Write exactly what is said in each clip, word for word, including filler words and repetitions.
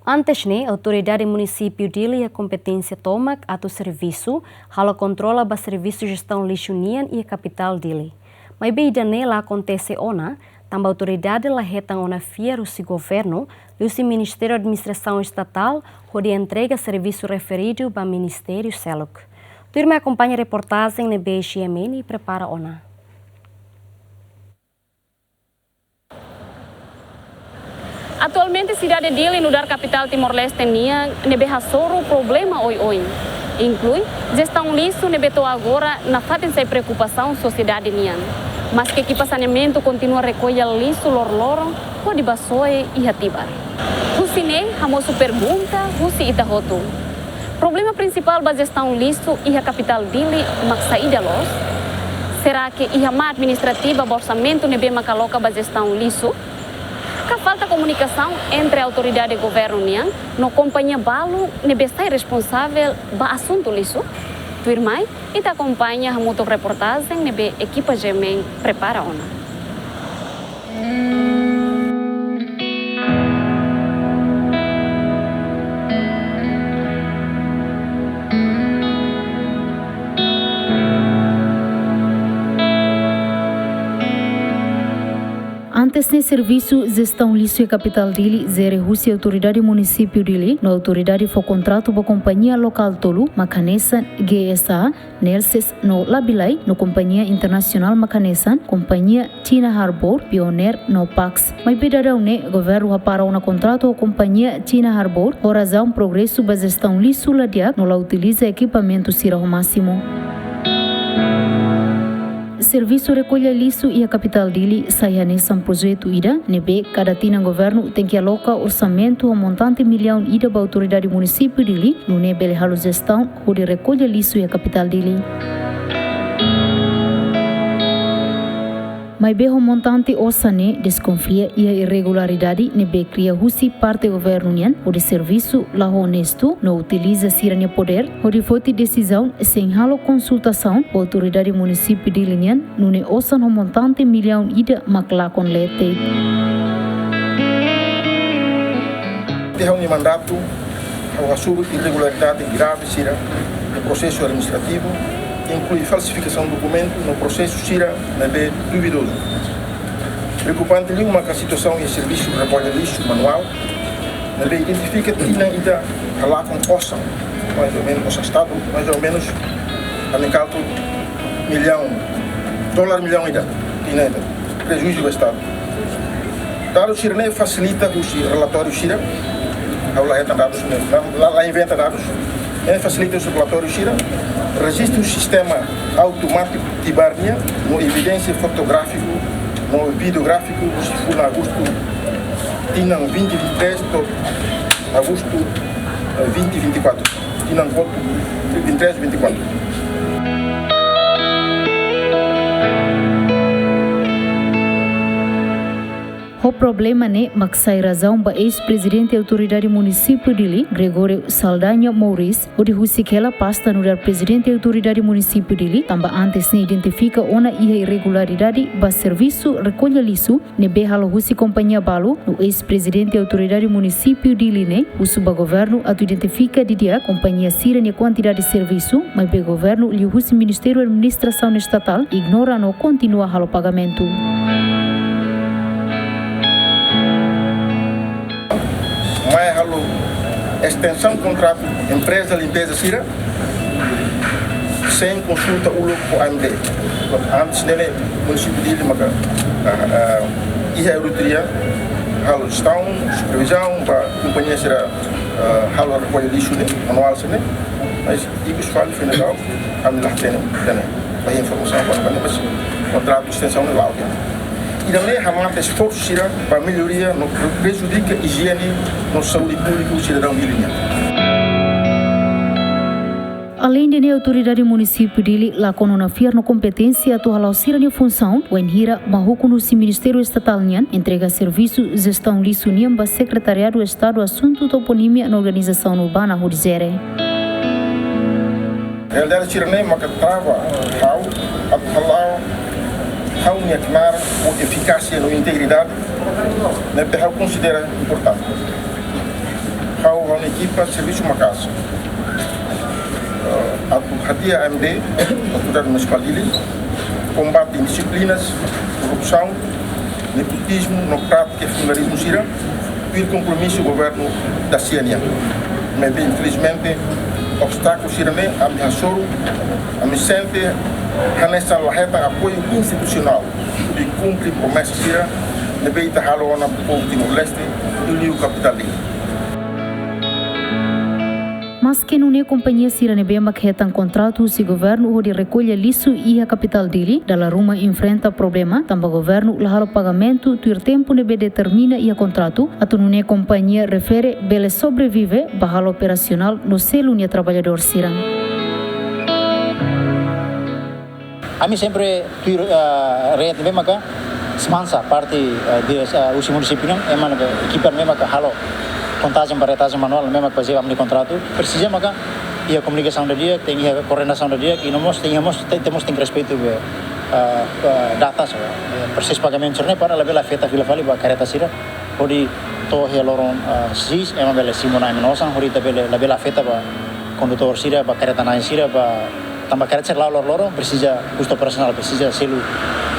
Antes ne'e, Autoridade Munisípiu Dili iha kompeténsia tomak atu servisu, halo kontrola ba servisu jestaun lixu nian iha kapitál Dili. Maibé ida-ne'e la akontese ona, tanba autoridade la hetan ona fiar husi governu, liuhusi Ministériu Administrasaun Estatál, hodi entrega servisu referidu ba ministériu seluk. Tuirmai akompaña reportajen ne'ebé G M N prepara ona. Atualmente, sidade Dili nu'udar kapitál Timor-Leste nian ne'ebé hasoru problema oioin, inklui jestaun lixu ne'ebé to'o agora nafatin sai preokupasaun sosiedade nian. Maske ekipa saneamentu kontinua rekolla lixu loroloron hodi bá soe iha tibar. Husi ne'e, hamosu pergunta husi ita hotu. Problema prinsipál ba jestaun lixu iha kapitál Dili mak saida loos? Será ke iha má administrativa ba orsamentu ne'ebé mak aloka ba jestaun lixu? Ka falta komunikasaun entre autoridade governu nian no kompañia balu ne'ebé sai responsavel ba asuntu lixu? Tuirmai, ita akompaña hamutuk reportajen ne'ebé ekipa G M N prepara ona. Antes ne'e servisu jestaun lixu iha kapitál Dili jere husi Autoridade Munisípiu Dili, no autoridade fó kontratu ba kompañia lokál tolu, mak hanesan G S A, Nelces no Labilai, no kompañia internasionál mak hanesan kompañia China Harbour, Pioneer no Pax. Maibé daudaun ne'e, governu hapara ona kontratu ho kompañia China Harbour, ho razaun progresu ba jestaun lixu la di'ak no la utiliza ekipamentu sira ho másimu. Servisu rekolla lixu iha kapitál Dili sai hanesan projetu ida ne'ebé kada tinan governu tenke aloka orsamentu ho montante millaun ida ba Autoridade Munisípiu Dili, nune'e bele halo jestaun hodi rekolla lixu iha kapitál Dili. Maibé ho montante osan ne'e, deskonfia iha irregularidade ne'ebé kria husi parte governu nian, hodi servisu la onestu no utiliza sira-nia podér hodi foti desizaun sein halo konsultasaun ho Autoridade Munisípiu Dili nian, nune'e osan ho montante millaun ida mak lakon leten. Iha ha'u-nia mandatu, ha'u hasoru irregularidade grave sira iha prosesu administrativu, inklui falsifikasaun dokumentu no prosesu sira ne'ebé duvidozu. Preokupante liu maka situasaun iha servisu rekolla lixu manuál, ne'ebé identifika tinan ida halakon osan, mais ou menus, osan Estadu, mais ou menus, ami kalkula millaun, dolar millaun ida, tinan ida, prejuízu ba Estadu. Dadus sira-ne'e fasilita husi relatóriu sira, ha'u la hetan dadus ne'e, la, la, la inventa dadus, ne'e fasilita husi relatóriu sira, rejistu sistema automátiku tibar nian, no evidénsia fotográfiku no videográfiku husi fulan agostu tinan vinte vinte e três to'o agostu, eh, vinte vinte e quatro. Tinan kotuk, vinte e três, vinte e quatro. Ho problema ne'e mak sai razaun ba eis-prezidente Autoridade Munisípiu Dili, Gregório Saldanha Mouris, hodi husik hela pasta nu'udar Prezidente Autoridade Munisípiu Dili, tanba antes ne'e identifika ona iha irregularidade ba servisu rekolla lixu ne'ebé halo husi kompañia balu, no eis-prezidente Autoridade Munisípiu Dili ne'e husu ba governu atu identifika didi'ak kompañia sira-nia kuantidade servisu, maibé governu liuhusi Ministériu Administrasaun Estatál ignora no kontinua halo pagamentu. Mai halo estensaun kontratu empreza limpeza sira, sein konsulta uluk ho A M D. Antes ne'e, munisípiu Dili maka, ah, ah, iha auditoria, halo jestaun, supervizaun ba kompañia sira, ah, halo rekolla lixu ne'e, manuál sira-ne'e. Mas ikus fali finalizau, ami la hatene, hatene. Ba informasaun ba ne'e, mas kontratu estensaun ne'e la'o. Ida-ne'e hamate esforsu sira ba melloria no prejudika ijiene no saúde públiku sidadaun Dili nian. Aleinde ne'e, Autoridade Munisípiu Dili lakon ona fiar no kompeténsia atu hala'o sira-nia funsaun, wainhira mak ukun husi Ministériu Estatál nian entrega servisu jestaun lixu nian ba Sekretariadu Estadu Asuntu Toponímia no Organizasaun Urbana hodi jere. Realidade sira-ne'e maka trava ha'u atu hala'o ha'u-nia knaar ho efikásia no integridade ne'ebé ha'u konsidera importante. Ekipa servisu maka'as. Eh, atu hadi'a A M D, Autoridade Munisipál Dili, kombate indixiplinas, korrupsaun, nepotizmu no prátika funsionarizmu sira, tuir kompromisu governu da C N A. Maibé, infelizmente, obstákulu sira-ne'e ami hasoru, ami sente hanesan la hetan apoiu institusionál hodi kumpre promesa sira ne'ebé ita halo ona ba povu Timor-Leste, liuliu kapitál Dili. Maske nune'e kompañia sira ne'ebé mak hetan kontratu husi governu hodi rekolla lixu iha kapitál Dili, dala ruma enfrenta problema, tanba governu la halo pagamentu tuir tempu ne'ebé determina iha kontratu, atu nune'e kompañia refere bele sobrevive ba halo operasionál no selu nia traballadór sira. Ami sempre tuir, ah, red ne'ebé maka semansa parte, ah, de, ah, husi munisípiu nian, ema ne'ebé ekipa ne'ebé maka halo kontajen ba retajen manuál ne'ebé maka bazeia ba ami-nia kontratu. Presiza maka iha komunikasaun didi'ak, tenke iha koordenasaun didi'ak, i no mós tenke mós, te-, temos tenke respeitu be, ah, ah, datas, eh, prosesu pagamentu sira-ne'e para labele afeta fila fali ba karreta sira. Hodi to'o iha loron, ah, seis, ema bele simu na'in-osan, hodi ita bele, labele afeta ba kondutór sira, ba karreta na'in sira, ba tanba karreta sira la'o loroloron, presiza kustu operasionál, presiza selu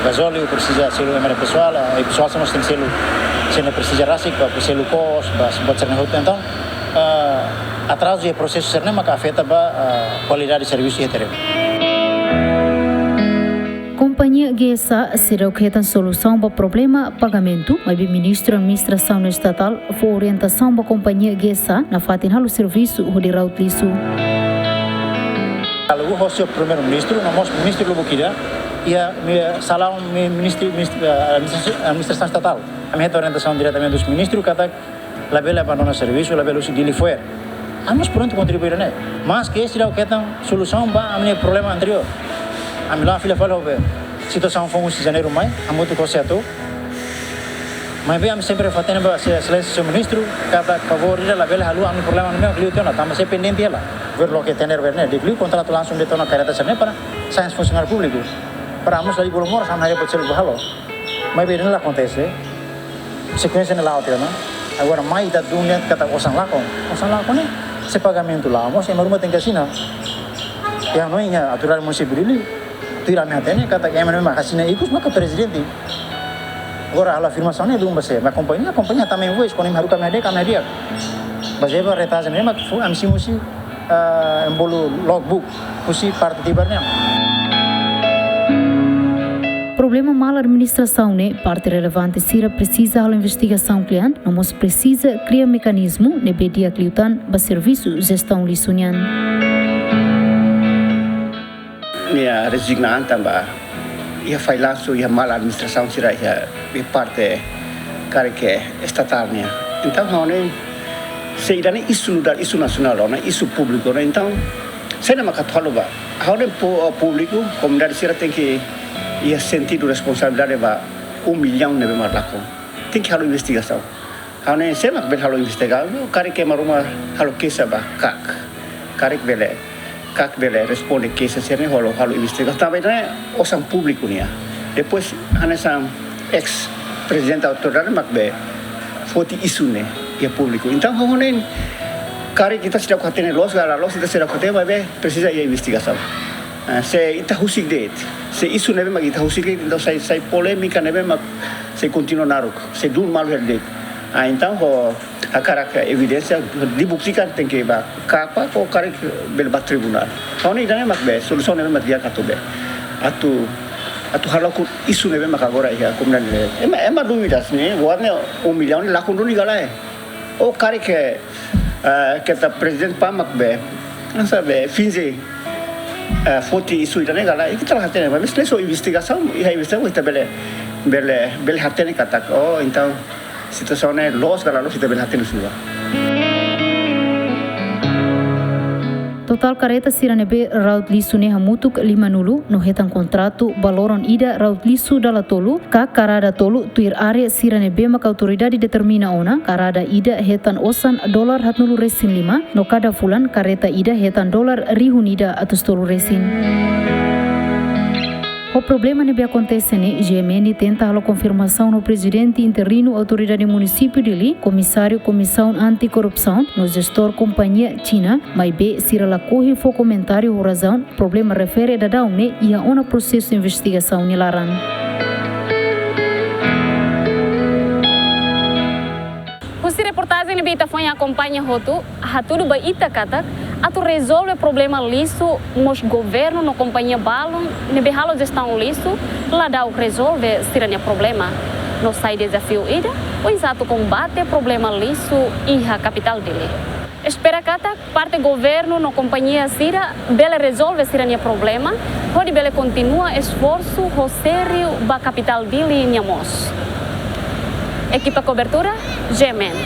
gazóliu, presiza selu ema nia pesoál, eh, i pesoál sira mós tenke selu, sira-ne'e presiza rasik, ba selu kos, ba buat sira-ne'e hotu. Entaun, eh, atrazu iha prosesu sira-ne'e maka afeta ba, eh, kualidade servisu iha terrenu. Kompañia G S A seidauk hetan solusaun ba problema pagamentu, maibé Ministru Administrasaun Estatál fó orientasaun ba kompañia G S A nafatin halo servisu hodi raut lixu. Diálogu hosi Primeiru-Ministru, no mós ministru lubuk ida, iha, mi, salaun mi-, ministri-, ministri-, eh, administrasaun, administrasaun estatál. Ami hetan orientasaun diretamente husi ministru katak labele abandona servisu, labele husu Dili fo'er. Ami mós prontu kontribui ne'e. Maske seidauk hetan solusaun ba ami-nia problema anteriór. Ami la'o fila fali ho be situasaun foun husi Janeiru mai, hamutuk ho SEATOU. Maibé ami sempre fó-hatene ba Sua Exelénsia Ministru, katak favór ida labele haluha ami problema ne'e liu tiha ona, tanba sei pendente hela. Governu loke tender ne'e, liuliu kontratu langsung de'it ona karreta sira-ne'e para sai hanesan funsionáriu públiku. Para ami mós la iha bolu moras, ami haree buat seluk ba halo. Maibé ne'e la akontese. Sekuénsia ne'e la'o tiha ona. Agora mai ita dún ne'e katak osan lakon. Osan lakon ne'e, se pagamentu la'o mós ema ruma tenke asina. Iha no iha autoridade munisípiu Dili, tuir ami hatene katak ema ne'ebé mak asina ikus maka prezidente. Agora halo afirmasaun ne'e dún ba sé? Ba kompañia, kompañia tama invoice, kuandu imi haruka ami hadi'a, ami hadi'a. Bazeia ba retajen ne'e mak fó, ami simu husi, ah, ema bolu logbook husi parte Tibar nian. Problema mal administrasaun ne'e parte relevante sira presiza halo investigasaun kle'an, no mós presiza kria mekanizmu ne'ebé di'ak liután ba servisu jestaun lixu nian. Nia rezigna an tanba iha fallansu, iha mal administrasaun sira iha, iha parte karik estatál nian. Entaun, ha'u hanoin se ida-ne'e isu nu'udar isu nasionál ona, isu públiku ona. Entaun, sé mak atu halo ba? Ha'u hanoin pu-, públiku, komunidade sira tenke iha sentidu responsabilidade ba um milhão ne'ebé mak lakon. Tenke halo investigasaun. Ha'u hanoin sé mak bele halo investigasaun, karik ema ruma halo keixa ba KAK. Karik bele, KAK bele responde keixa sira-ne'e, halo, halo investigasaun. Tanba ne'e osan públiku nian. Depois, hanesan eis prezidente autoridade mak be foti isu ne'e iha públiku. Entaun, ha'u hanoin, karik ita seidauk hatene loos ka la loos, ita seidauk hatene, maibé presiza iha investigasaun. Ah, se ita husik de'it, se isu ne'ebé mak ita husik de'it, entaun sai, sai polémika ne'ebé mak sei kontinua naruk, sei dún malu hela de'it. Ah, entaun, ho hakarak evidénsia, dibuktikan tenke ba KAK, ho karik bele ba tribunál. Ha'u hanoin ida-ne'e mak be solusaun ne'ebé mak di'ak atu be, atu, atu halakon isu ne'ebé mak agora iha komunidade. Ema, ema dúvidas ne'e, buat ne'e um milhão ne'e lakon duni ka lae. Ou karik, eh, keta prezidente PAN mak be, hanesan be finje, eh, foti isu ida-ne'e ka lae, ita la hatene, maibé se só investigasaun, iha investigasaun ita bele, bele, bele hatene katak, oh, entaun situasaun ne'e loos ka la loos ita bele hatene sira. Totál karreta sira ne'ebé raut lixu ne'e hamutuk limanulu, no hetan kontratu ba loron ida raut lixu dala tolu, ka karada tolu tuir área sira ne'ebé mak autoridade determina ona, karada ida hetan osan dolar haatnulu resin lima, no kada fulan karreta ida hetan dolar rihun ida atus tolu resin. Ho problema ne'ebé akontese ne'e, G M N tenta halo konfirmasaun ho prezidente interinu Autoridade Munisípiu Dili, komisáriu Komisaun Anti-Korrupsaun, no jestór kompañia Xina, maibé sira lakohi fó komentáriu ho razaun problema refere daudaun ne'e iha ona prosesu investigasaun nia laran. Husi reportajen ne'ebé ita foin akompaña hotu, hatudu ba ita katak, atu rezolve problema lixu, mós governu no kompañia balun ne'ebé halo jestaun lixu, la daudaun rezolve sira-nia problema. No sai dezafiu ida, oinsá atu kombate problema lixu iha kapitál Dili. Espera katak parte governu no kompañia sira bele rezolve sira-nia problema, hodi bele kontinua esforsu ho sériu ba kapitál Dili nia moos. Ekipa kobertura, G M N.